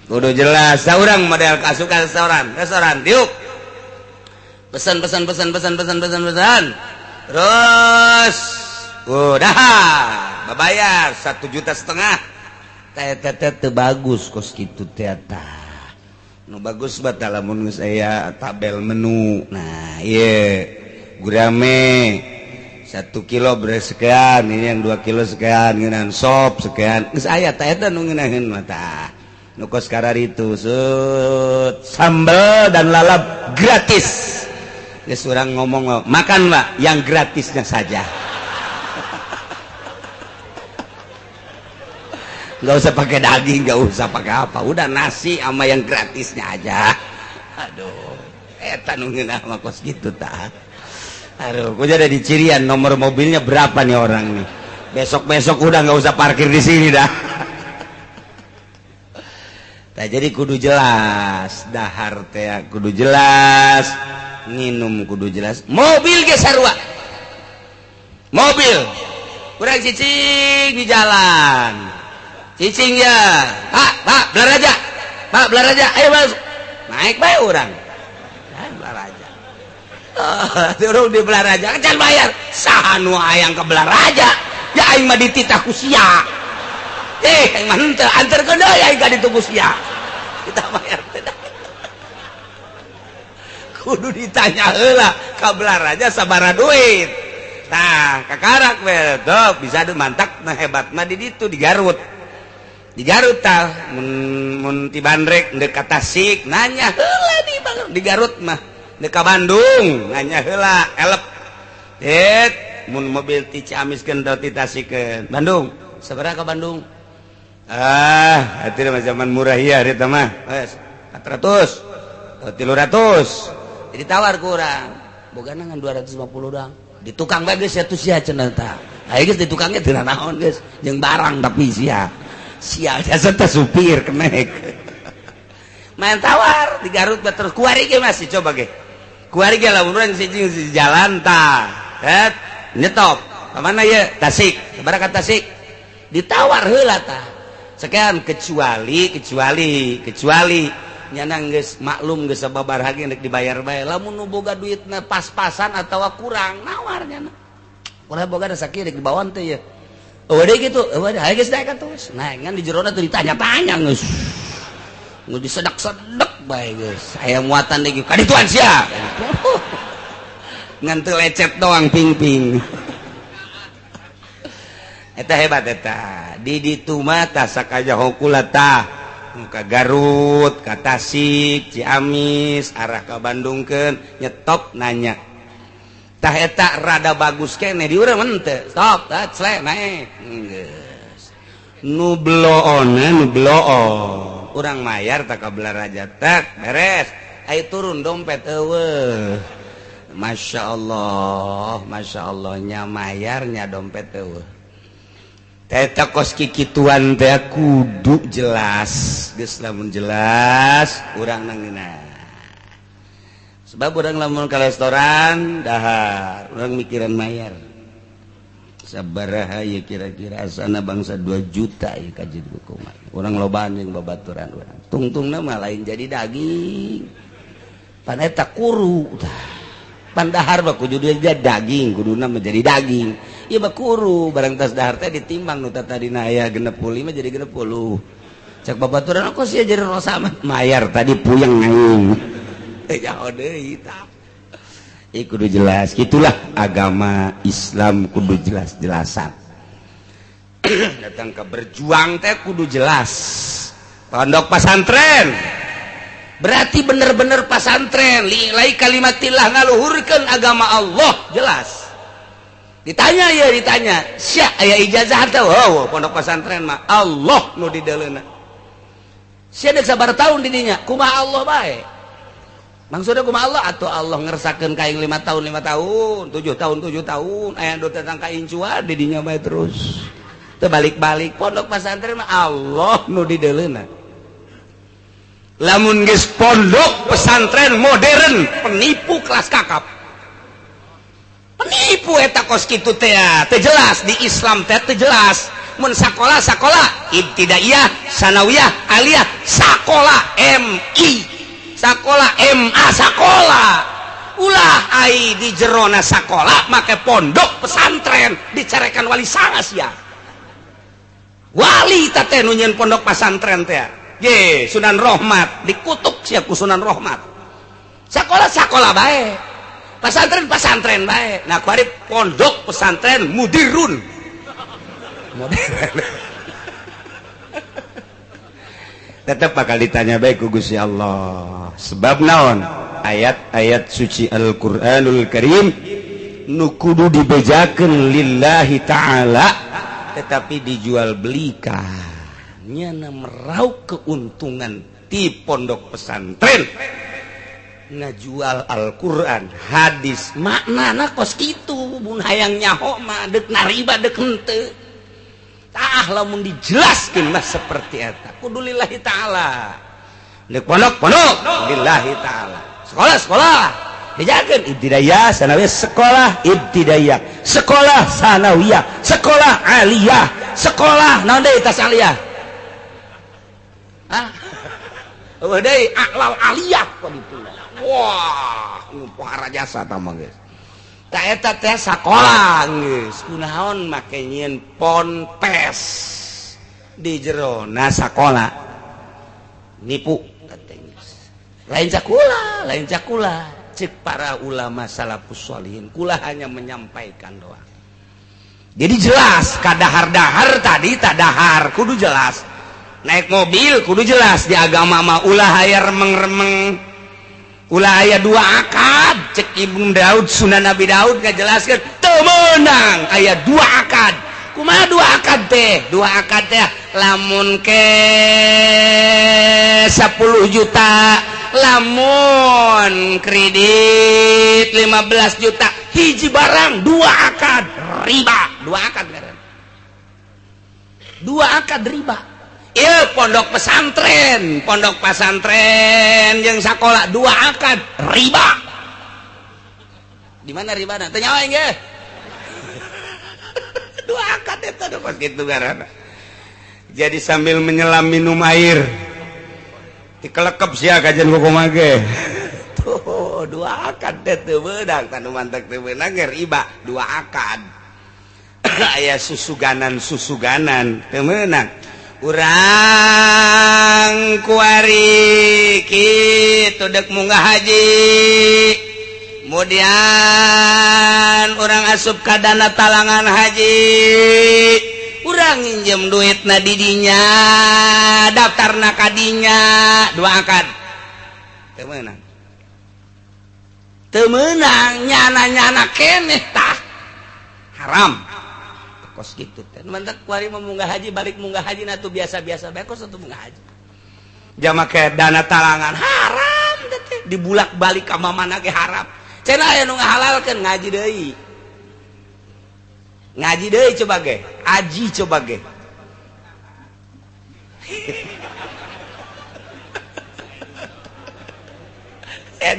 Kudu jelas. Saurang model kasukan restoran, restoran diuk. Pesan pesan pesan pesan pesan pesan pesan. Terus udah bayar 1,5 juta. Teh teh teh bagus kos kitu teh tah. Nu bagus banget lamun geus aya tabel menu. Nah, ieu gurame 1 kilo beras sekian, ini yang 2 kilo sekian, ngeunahan sop sekian. Geus aya tah eta nu ngeunaheun mah tah. Nu kos kararitu sut sambal dan lalap gratis. Geus urang ngomong makan Pak, yang gratisnya saja. Nggak usah pakai daging, nggak usah pakai apa, udah nasi sama yang gratisnya aja. Aduh, eta nu ngeunah mah kos gitu tah. Aduh, gua jadi di cirian nomor mobilnya berapa nih orang nih. Besok-besok udah nggak usah parkir di sini dah. Nah, jadi kudu jelas, dahar teh kudu jelas, nginum kudu jelas, mobil ge sarua. Mobil kurang cicing di jalan. Cicing ya, Pak, Pak, Balaraja, Pak, Balaraja, ayo masuk, naik bae urang, nah, Balaraja, turun di Balaraja, can bayar, saha nu hayang ke Balaraja, ya aing mah dititah ku sia, aing mah henteu, anterkeun deui aing ka ditu ku sia, kita bayar teh, kudu ditanya heula ka Balaraja sabaraha duit, nah kakarak we, tuh bisa mantak nah hebat mah di ditu di Garut. Di Garut tah mun ti Bandrek deuk ka Tasik nanya heula di Bandung di Garut mah deuk ka Bandung nanya heula elep det mun mobil ti Ciamis keun ti Tasik ke Bandung sabaraha ka Bandung ah atuh mah zaman murah ieu harita mah geus 400 atau 300 jadi tawar ku urang bogana ngan 250 doang di tukang bae geus atuh sia cenah tah aya geus di tukangnya teu naon geus jeung barang tapi sia sial jasa teh supir kenek main tawar di Garut terus kuari ge masih coba ge kuari ge lamun urang siji jalan tah het nyetop ka mana ye Tasik sabaraha ka Tasik ditawar heula tah sekian kecuali kecuali kecuali nyana geus maklum geus sababaraha ge rek dibayar bae lamun nu boga duitna pas-pasan atawa kurang nawar nyana ulah boga da sakieu rek dibawa teh ye. Oh, deh gitu, oh, deh, geus naik terus. Nah, ngan di jerona tuh ditanya-tanya geus. Geus disedak-sedek bae geus. Aya muatan deui ka dituan sia. Ngan teu lecet doang ping-ping. Eta hebat eta. Di ditu mah tah sakaja hokula tah. Ka Garut, ka Tasik, Ciamis, arah ka Bandungkeun, nyetop nanya. Tah eta rada bagus kene di urang henteu. Stop, tah clek naik. Geus. Nu bloona nu bloon. Urang mayar tah ka Balaraja tak beres. Ayo turun dompet eueuh. Masya Allah, Masya Allah nya mayar nya dompet eueuh. Eta kos kikituan teh kudu jelas. Geus lamun jelas urang nangeuna. Sebab orang lamun ke restoran dahar, orang mikiran mayar. Sabaraha ya kira-kira asana bangsa 2 juta ya kaji kumaha. Orang lobaan jeung babaturan urang. Tungtungna mah lain jadi daging. Pan eta kuru tah. Pan dahar mah kudu dia daging, kuduna mah jadi daging. Ieu mah kuru, barang tas dahar teh ditimbang nu tadina aya 65 jadi 60. Cek babaturan kok sia jadi rosa mah mayar tadi puyeng aing. Kudu jelas gitulah agama Islam kudu jelas-jelasan. Datang ke berjuang teh kudu jelas. Pondok pasantren berarti bener-bener pasantren li'ilai kalimatillah ngaluhurkeun agama Allah jelas. Ditanya ya ditanya sia aya ijazah teh oh pondok pasantren mah Allah nu dideuleuna. Sia deuk sabaraha tahun di dinya kumaha Allah bae. Maksudnya kumaha Allah atau Allah ngersakeun ka aing 5 tahun 5 tahun, 7 tahun 7 tahun, aya nu datang ka incuan di dinya bae terus. Teu balik-balik pondok pesantren mah Allah nu dideuleuna. Lamun geus pondok pesantren modern penipu kelas kakap. Penipu eta kos kitu teh teu jelas di Islam teh teu jelas. Mun sakola sakola ibtidaiyah, sanawiyah, aliyah, sakola MI. Sakola MA sakola ulah ai di jerona sakola make pondok pesantren dicarekan wali sanga sia wali teh nu nyieun pondok pesantren teh Ye, Sunan Rohmat dikutuk sia ku Sunan Rohmat. Sekolah sekolah bae. Pesantren pesantren bae. Nah, kuari pondok pesantren mudirun. Modern. Tetap bakal ditanya baik ku Gusti Allah. Sebab naon? Ayat-ayat suci Al-Qur'anul Karim nu kudu dibejakeun lillahi ta'ala tetapi dijual belikan. Nyana meraup keuntungan di pondok pesantren ngajual Al-Qur'an hadis maknana kos kitu mun hayang nyaho mah deuk nariba deuk henteu. Tah lamun dijelaskeun mah seperti eta kudu lillahi ta'ala. Deuk pondok pondok lillahi ta'ala. Sekolah sekolah dijakeun ibtidaiyah sanawiyah sekolah ibtidaiyah sekolah sanawiyah sekolah aliyah sekolah naon deui tas aliyah. Hah? Eueuh deui a'lal aliyah kok ditu. Wah, nu pohara jasa tah mah geus. Ta eta teh sakola geus kunaon make nyieun ponpes di jerona sakola. Nipu lain cakula, lain cakula. Cek para ulama salafus sholihin, kula hanya menyampaikan doang. Jadi jelas kadahar-dahar tadi tak dahar kudu jelas. Naik mobil kudu jelas di agama mah ulah aya remeng-remeng. Ulah aya dua akad. Cek Ibnu Daud Sunan Nabi Daud ngajelaskeun teu meunang aya dua akad. Kumaha dua akad teh? Dua akad teh lamun ke 10 juta, lamun kredit 15 juta, hiji barang dua akad riba, dua akad ngaran. Dua akad riba. Ieu pondok pesantren jeung sakola dua akad riba. Di mana ribana? Teu nyawa ge. Dua akad eta kos kitu ngaranna. Jadi sambil menyelam minum air dikelekep sia kajian kumaha ge. Tuh dua akad teh teu beunang, tanu mantek teu beunang ge riba dua akad. Aya susuganan-susuganan teu meunang. Urang kuari kitu deuk munggah haji. Kemudian urang asup ka dana talangan haji. Urang nginjem duitna di dinya, daftarna ka dinya, dua akad. Teu meunang. Teu meunang nyana-nyana keneh tah. Haram. Kos kitu teh. Mantak kuari mah munggah haji balik munggah haji na tuh biasa-biasa bae kos atuh munggah haji. Jama ke dana talangan haram teh dibulak-balik ka mamana ge haram. Cenah aya nu ngahalalkeun ngaji deui. Ngaji deui coba ge, aji coba ge.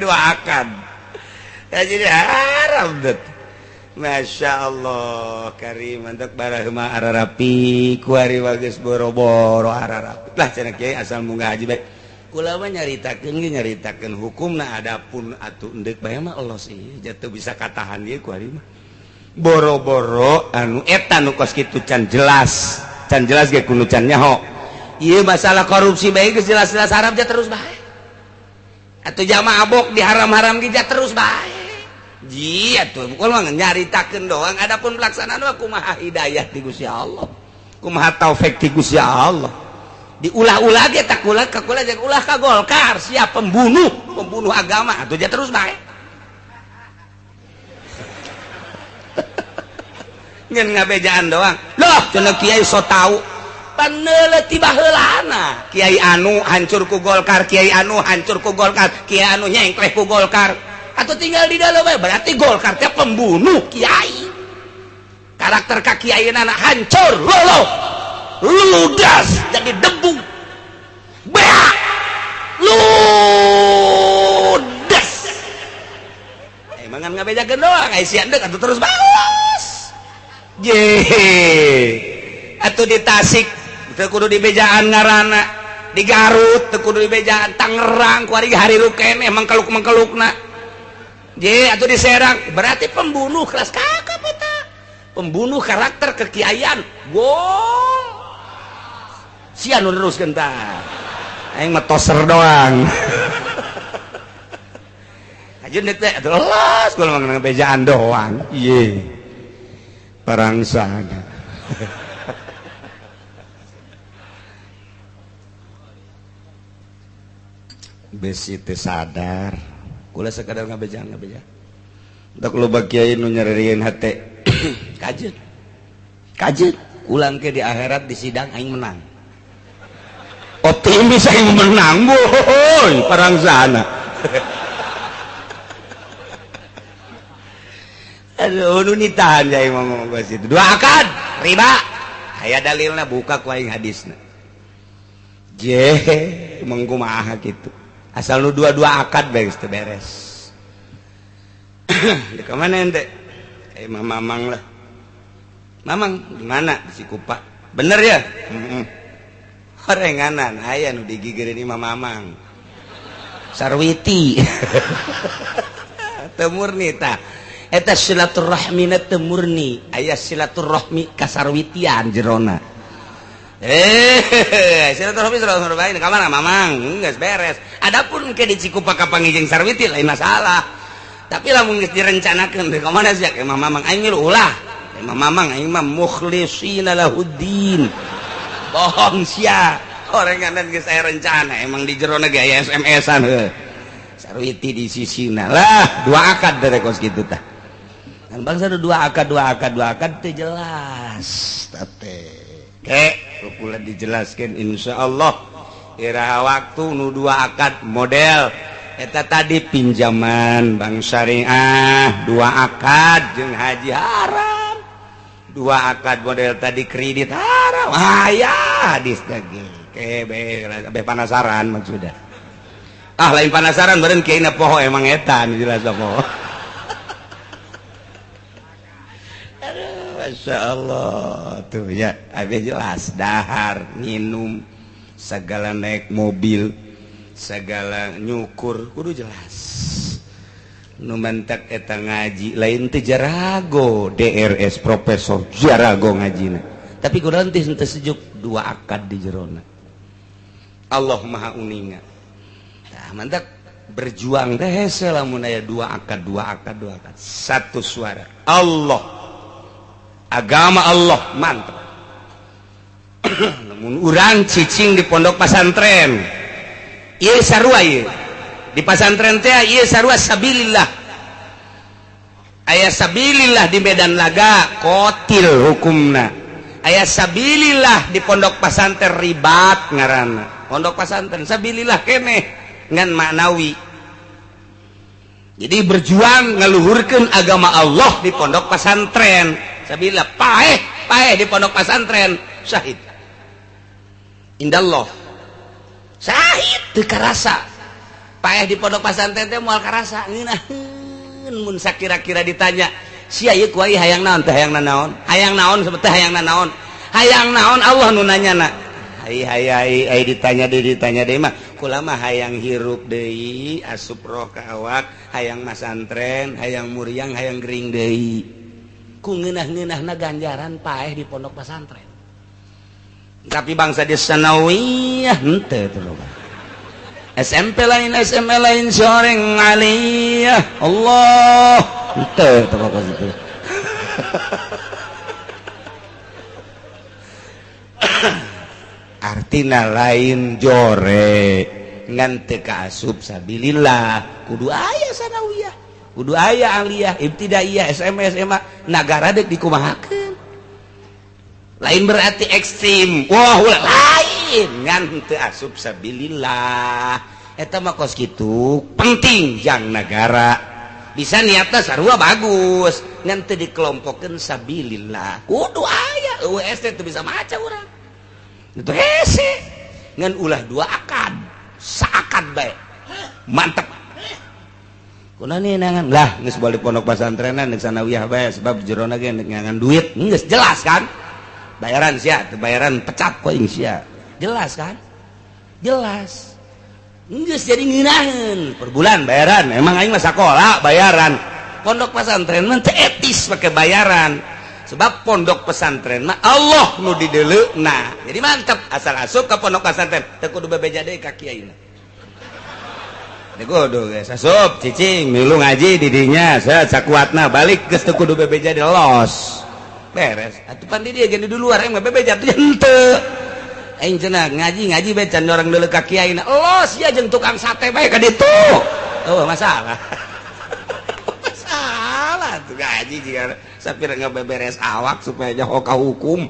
Dua akad. Ya jadi haram teh. Masya Allah karim mantap barahma ararapi kuari bagus boro-boro ararapi lah cenah kiai asal munggah haji bae kula mah nyaritakeun ge nyaritakeun hukumna adapun atuh endek bae mah Allah sih jatuh bisa katahan ieu kuari mah boro-boro anu eta nu kos kitu can jelas ge kudu can nyaho ieu masalah korupsi bae geus jelas-jelas haram ja terus bae atuh jamaah abok di haram-haram ge ja terus bae. Jia tuh bukan nyaritakeun doang adapun pelaksanaan mah kumaha hidayah ti Gusti Allah kumaha taufik ti Gusti Allah diulah-ulah ge tak kula ka kula jeung ulah ka Golkar siap pembunuh agama atuh ja terus bae ngan ngabejaan doang loh cenah kiai so tau paneuleuh ti baheulana kiai anu hancur ku Golkar kiai anu hancur ku Golkar kiai anu nyengkleh ku Golkar atau tinggal di dalam berarti Golkar teh pembunuh kiai karakter ka kiai anak hancur lolo ludas jadi debu beak ludas emang kan ngabejakeun doang ai sia deuk atuh terus balas je atuh di Tasik teu kudu dibejaan ngaranna di Garut teu kudu dibejaan Tangerang kuari harirup keneh mangkeluk-mangkelukna je atau di Serang berarti pembunuh kelas kakap eta pembunuh karakter kekiaian. Wow, sia nu neruskeun tah. Aing mah toser doang. Kajeun teh atuh los kula mah bejaan doang. Iye. Parangsana. Besi teh sadar. Kula sekadar ngabejaan ngabejaan. Entok loba kiai nu nyerieun hate. Kajeun. Kajeun ulang ke di akhirat di sidang aing menang. Optimis aing menang boy parangsana. Aduh nu nitahan aing ngomong geus itu. Dua akad riba. Aya dalilna buka ku aing hadisna. Je mengkumaha kitu. Asal nu dua-dua akad bae geus teu beres. Di mana ente? Mamang lah. Mamang di mana? Di Cikupa. Bener ya? Horenganan aya nu digigireun imah Mamang. Sarwiti. Teu murni tah. Eta silaturahmina teu murni. Aya silaturahmi ka sarwitian jerona. Silaturahmi silaturahmi ka mana Mamang? Geus beres. Adapun ke di Cikupa ka panggih jeung Sarwiti lain masalah. Tapi lamun geus direncanakeun ka mana sia ka Mamang aing milu ulah. Imam Mamang aing mah mukhlisina lahuddin. Bohong sia. Orenganan geus aya rencana emang di jerona ge aya SMS-an heuh. Sarwiti di sisina lah, dua akad dari kos kitu tah. Kan bangsa dua akad dua akad dua akad teu jelas. Teh. Ke kula dijelaskeun insyaallah iraha waktu nu dua akad model eta tadi pinjaman bank syariah dua akad jeung haji haram. Dua akad model tadi kredit haram. Aya hadis lagi kebe penasaran maksudnya. Ah lain penasaran beureun kieu na poho emang eta nu jelas poho. Aduh masyaallah tuh ya abeh jelas dahar minum segala naik mobil segala nyukur kudu jelas. Nu mantak eta ngaji lain teh jarago DRS profesor jarago ngajina tapi kudu teh teu sejuk dua akad di jerona. Allah Maha uninga. Tah mantak berjuang teh hese lamun aya dua akad dua akad dua akad satu suara Allah agama Allah mantap. Lamun urang cicing di pondok pasantren ieu sarua ieu di pasantren teh ieu sarua sabilillah. Aya sabilillah di medan laga kotil hukumna. Aya sabilillah di pondok pasantren ribat ngaranna. Pondok pasantren sabilillah keneh ngan maknawi. Jadi berjuang ngaluhurkeun agama Allah di pondok pasantren. Sabilillah paeh paeh di pondok pasantren syahid. Indallah. Syahid teu karasa. Paeh di pondok pasantren teh moal karasa ngeunaheun mun sakira-kira ditanya sia ieu ku ai hayang naon teh hayang naon hayang naon sebet teh hayang naon hayang naon Allah nu nanyana ai ai ai ai ditanya deui mah kula mah hayang hirup deui asup roh ka awak hayang masantren hayang muriang hayang gering deui ku ngeunah-ngeunahna ganjaran paeh di pondok pasantren tapi bangsa di sanawiyah henteu teh loba SMP lain SMA lain soreng aliyah Allah henteu teh kos itu. Artina lain jore ngan teu kaasup sabilillah kudu aya sanawiyah kudu aya aliyah ibtidaiyah SMA SMA nagara deuk dikumahakeun lain berarti ekstrim wah ulah lain ngan teu asup sabilillah eta mah kos kitu penting jang nagara bisa niatna sarua bagus ngan teu dikelompokeun sabilillah kudu aya UST teu bisa maca urang itu hese ngan ulah dua akad saakad bae mantep kuna nangan lah geus balik pondok pasantrenan geus sanawiyah bae sebab jerona ge ngangan duit geus jelas kan bayaran sia bayaran pecat ku aing sia jelas kan jelas geus jadi ngeunaheun per bulan bayaran emang aing mah sakola bayaran pondok pesantren mah teu etis make bayaran. Sebab pondok pesantren mah Allah nu dideleuna. Jadi mantep asal asup ka pondok pesantren teu kudu bebeja deui ka kiaina. Teu kudu geus asup cicing milu ngaji di dinya sakuatna balik geus teu kudu bebeja di los. Beres. Atuh pan di dieu ge di luar emang bebeja teh henteu. Aing cenah ngaji-ngaji bae can orang deuleu ka kiaina. Los ya jeung tukang sate bae ka ditu. Oh masalah. Masalah tuh ngaji jika sapir ngebeberes awak supaya jauh ka hukum,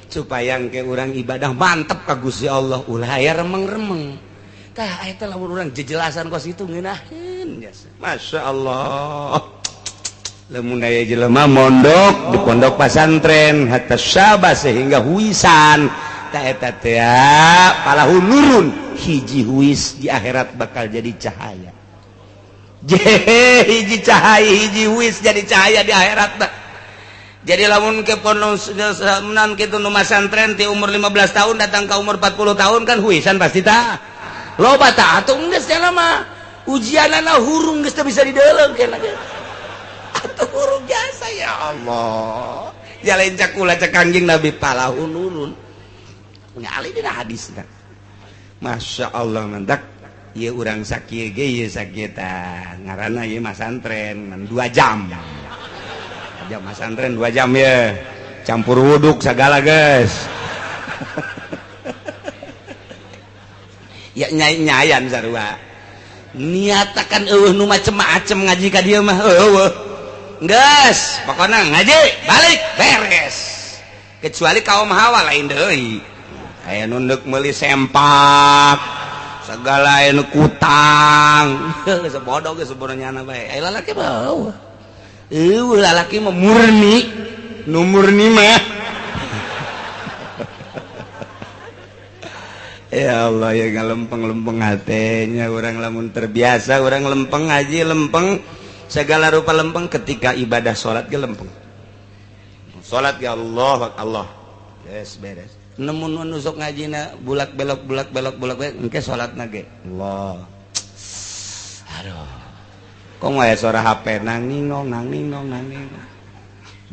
supaya ke urang ibadah mantep ka Gusti Allah, ulah aya remeng-remeng. Tah eta lamun urang jejelasan kos itu ngeunaheun jasa. Masya Allah. Lamun aya jelema mondok di pondok pesantren hatta syaba sehingga huisan tah eta teh palahu nurun hiji huis di akhirat bakal jadi cahaya. Hiji cahaya hiji huis jadi cahaya di akhirat teh. Jadi lamun ke pondok kitu nu masantren ti umur 15 tahun datang ke umur 40 tahun kan huisan pasti tah. Loba tah atuh geus nya mah ujianana hurung geus teu bisa dideuleung kena ge. Atuh hurung jasa ya Allah. Jalain cakula cek Kangjeng Nabi palahu nurun. Ngali dina hadisna. Masya Allah mantak ieu urang sakieu ge ieu sakieu tah ngaranna ieu masantren 2 jam. Jam masantren 2 jam ya. Campur wuduk segala geus. Ya nyai-nyayan sarua. Niatakan eueuh nu macem-macem ngaji ka dieu mah eueuh. Geus, pokona ngaji balik beres. Kecuali kaum hawa lain deui. Aya nu neuk meuli sempak, segala aya nu kutang. Geus bodoh geus sebenarnya bae. Aya lalaki mah eueuh. Eueuh lalaki mah murni, nu murni mah. Ya Allah ya ngalempeng-lempeng hatenya orang lamun terbiasa orang lempeng ngaji lempeng segala rupa lempeng ketika ibadah salat ge lempeng. Salat ya Allah Allah. Yes beres. Nemun nu sok ngajina bulak belok bulak belok bulak belok engke salatna ge Allah. Aduh. Kok aya suara HP nang ningong nang ningong nang ningong.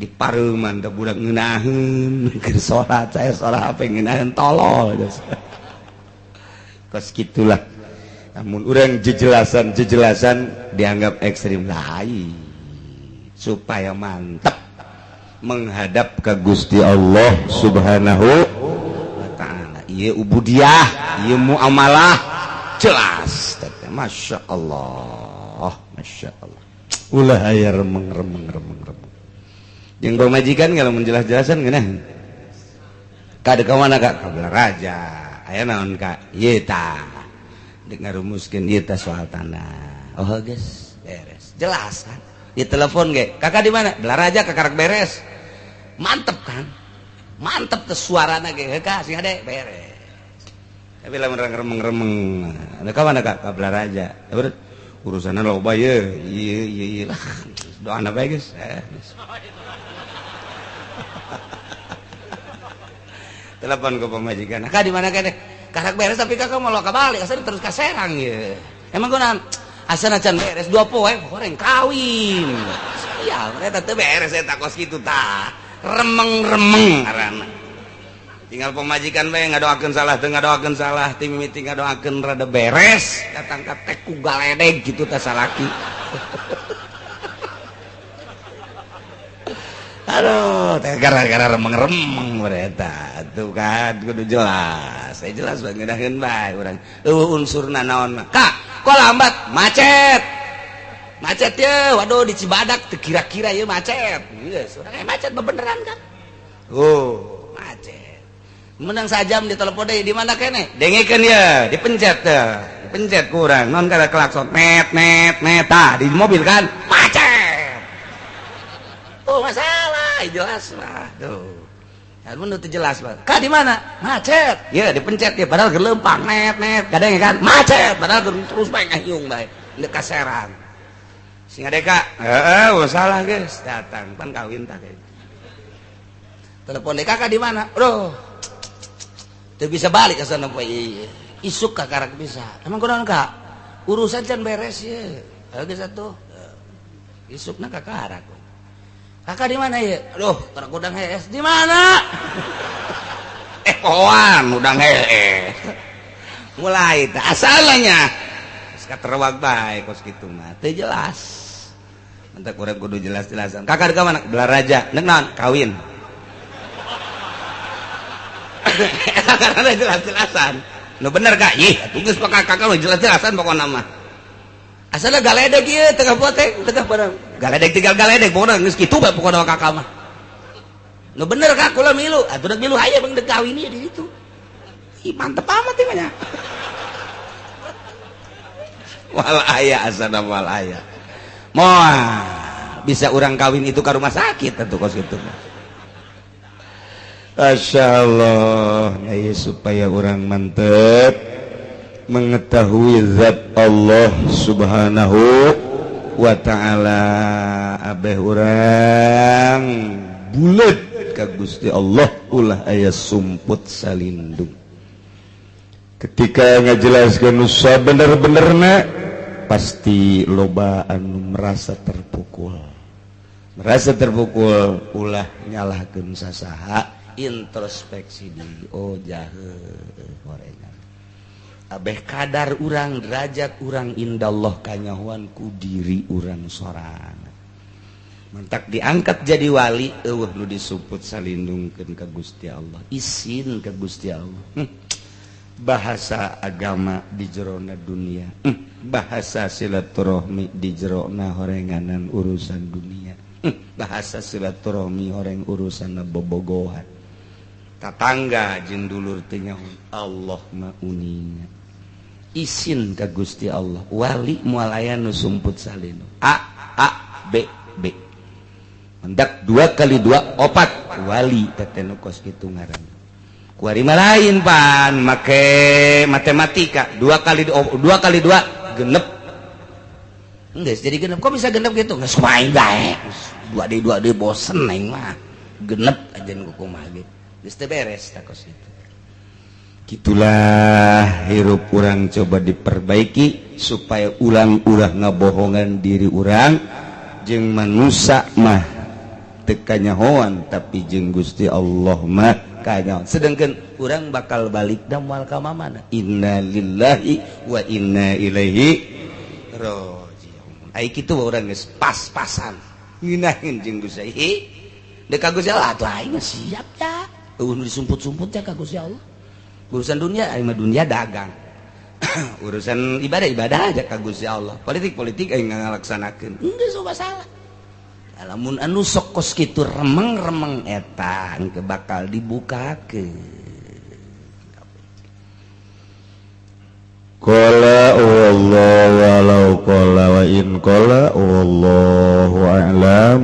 Di pareuman teh budak ngeunaheun keur salat saya suara HP ngeunaheun tolol. Kos gitulah. Namun orang jejelasan-jejelasan dianggap ekstrim lain supaya mantap menghadap ke Gusti Allah Subhanahu wa ta'ala. Ieu ubudiah, ieu muamalah jelas. Masya Allah, Masya Allah. Ulah aya remeng-remeng remeng-remeng. Jeung pamajikan kalau menjelas-jelasan ngeunah. Ka deuk ka mana Kak? Ka Raja. Aya naon Kak? Ieu tah. Deuk ngarumuskeun ieu tah soal tanah. Oh geus, beres. Jelas kan? Di telepon ge, "Kakak di mana?" Belaraja kakarak beres. Mantep kan? Mantep teh suarana ge, heuh Kak, sing hade beres. Tapi lamun remeng-remeng, ada ka mana Kak? Ka Belaraja. Urusanna loba ye. Ieu ieu ieu lah. Doana bae geus. Telepon ke pemajikan. Kak di mana kene? Karak beres tapi kakak mau loka balik, asal terus ka Serang ye. Emang gua asal acan beres 2 poe goreng kawin. Sial, eta teu beres eta kos kitu tah. Remeng-remeng ngaranna. Tinggal pemajikan bae ngadoakeun salah teu ngadoakeun salah, ti mimiti ngadoakeun rada beres, datang ka tek ku galedeg kitu tah salaki. Aduh, gara-gara remeng-remeng mereka tuh kan kudu jelas. Saya jelas banget ngeunaheun bae urang. Eueuh unsurna naon mah. Kak, kok lambat? Macet. Macet ye, waduh di Cibadak teu kira-kira ieu macet. Geus, urang macet bebeneran kan. Oh, macet. Menang sajam di telepon deui di mana keneh? Dengekeun ye, dipencet teh. Dipencet ku urang. Non kada klakson net net net tah di mobil kan. Macet. Oh, masalah jelas lah tuh. Mun teu jelas mah. Kak di mana? Macet. Ya dipencet ya padahal gelempang net net. Kadang kan macet padahal terus bae ngahiung bae. Deuk ka Serang. Sing ade Kak. Heeh, salah geus. Datang pan kawin tah ge. Telepon deh kakak di mana? Aduh. Teu bisa balik ka sana poe ieu. Isuk ka karak bisa. Emang kunaon Kak? Urusan can beres ye. Heuh geus atuh. Isukna ka karak. Kakak di mana ya? Aduh, tergodang hees. Di mana? Poan udang hees. Mulai teh asalnya. Geus katerwag bae kos kitu mah. Teu jelas. Entar kurang kudu jelas-jelasan. Kakak di mana? Balaraja. Nek naon? Kawin. Karena jelas-jelasan. Nu bener kak? Ih, geus kakak jelas-jelasan pokona mah. Asalnya galedek ieu tengah potek, tengah barang. Galedek tinggal galedek pokona geus kitu bae pokona kakak mah. Nu bener kak kula milu. Atuh dek milu haye bang dek kawin ieu di ditu. Ih mantep amat ieu mah. Wal aya asana wal aya. Moal bisa urang kawin itu ka rumah sakit atuh kos kitu. Masya Allah ya, supaya orang mantep mengetahui zat Allah Subhanahu wa ta'ala. Abeh urang bulet ka Gusti Allah ulah aya sumput salindung. Ketika ngajelaskeun nu sabener-benerna pasti loba anu merasa terpukul. Merasa terpukul ulah nyalahkeun sasaha, introspeksi diri. Oh jahe horengan. Abeh kadar urang derajat urang indallah kanyahoan ku diri urang sorangan. Mantak diangkat jadi wali eueuh nu disumput salindungkeun ka Gusti Allah, isin ka Gusti Allah. Bahasa agama di jerona dunia, bahasa silaturahmi di jerona horenganan urusan dunia, bahasa silaturahmi horeng urusan bobogohan tatangga jeung dulur teh nyaho Allah mah uninga. Isin ka Gusti Allah, wali moal aya nu sumput salindung. A A B B mendak 2 kali 2 4 wali teh nu kos kitu ngaranna. Kuari mah lain pan make matematika 2 kali 2 kali 2 genep. Geus jadi genep, kok bisa genep gitu? Geus main bae. 2D 2D bosen aing mah. Genep aja nu kumaha ge. Geus teu beres tah kos kitu. Gitulah hirup urang coba diperbaiki supaya ulang-ulah ngabohongan diri urang jeung manusia mah teu kanyahoan tapi jeung Gusti Allah mah kanyahoan. Sedangkan urang bakal balik da moal ka mamana. Innalillahi wa inna ilaihi raji'un. Ai kitu urang geus pas-pasan ngeunaheun jeung Gusti. Deuk ka Gusti Allah atuh aing mah siap ya. Eueuh nu disumput-sumput ya ka Gusti Allah. Urusan dunia aing mah dunia dagang. Urusan ibadah ibadah aja ka Gusti Allah. Politik politik aing ngalaksanakeun. Geus masalah. Lamun anu sok kos kitu remeng-remeng eta engke bakal dibukakeun. Qala wallahu walau qala wa in qala wallahu a'lam.